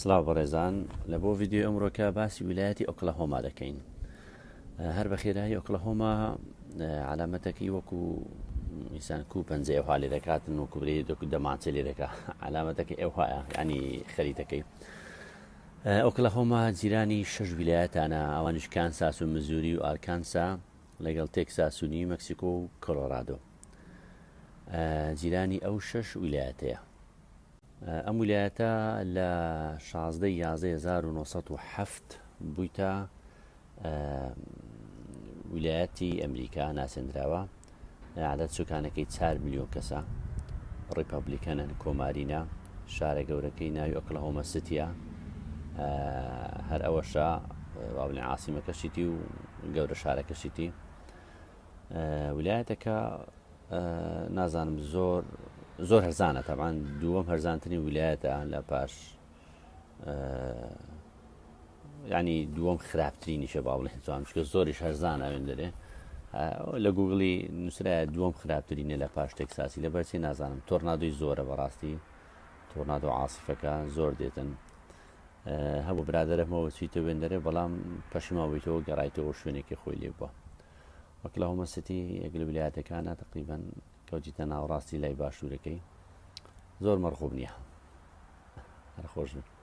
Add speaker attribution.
Speaker 1: سڵاو بەڕێزان لە بۆ ڤیددیو ئەمڕۆکە باسی ویلایەتی ئۆکلەهۆما دەکەین هەر بە خێرایی ئۆکلەهۆما علامەتەکەی وەکو ئینسان کو پەنجە ئەوها لێ دەکاتن وەکو برێ دەکو دەمانچە لێ دەکا علامەتەکە ئەوهایە ینی خەریتەکەی ئۆکلەهۆما جیرانی شەش ویلایەتانە ئەوانیش کانساس و مزوری و ئارکانسا لەگەڵ تێکساس و نیو مەکسیکۆ و کۆلۆرادۆ جیرانی ئەو شەش ویلایەتەیە ئەم ویلایەتە لە 16 11 1970 بوویتە ویلایەتی ئەمریکا ناسێندراوە عادەت سوکانەکەی 4 میلیۆن کەسە ڕیپبلیکەنن کۆمارینە شارە گەورەکەی ناوی ئۆکلەهۆمە سیتیە هەر ئەوەشە بابلین عاسیمەکەشیتی و گەورە شارەکەشیتی ولایەتەکە نازانم زۆر زۆر هەرزانە تەبان دووەم هەرزانترین ویلایەتە لە پاش ینی دووەم خراپترینیشە با بڵێن جوان چکە زۆریش هەرزان ئەوێن دەرێ لە گوگڵی نووسرایە دووەم خراپترینە لە پاش تێکساسی لە بەرچی نازانم تۆرنادۆی زۆرە بەڕاستی تۆرنادۆ عاسفەکە زۆر دێتن هەبوو برادەرەمەوە چیتە وێندەرێ بەڵام پەشیما بوویتەوە گەڕایتەوە شوێنێکی خۆی لێ بووە ئۆکلاهۆما سیتی یەک لە ویلایەتەکانە تقریبا کەوتیتە ناوەڕاستی لای باشوورەکەی زۆر مەرغوب نییە هەر خۆش بن.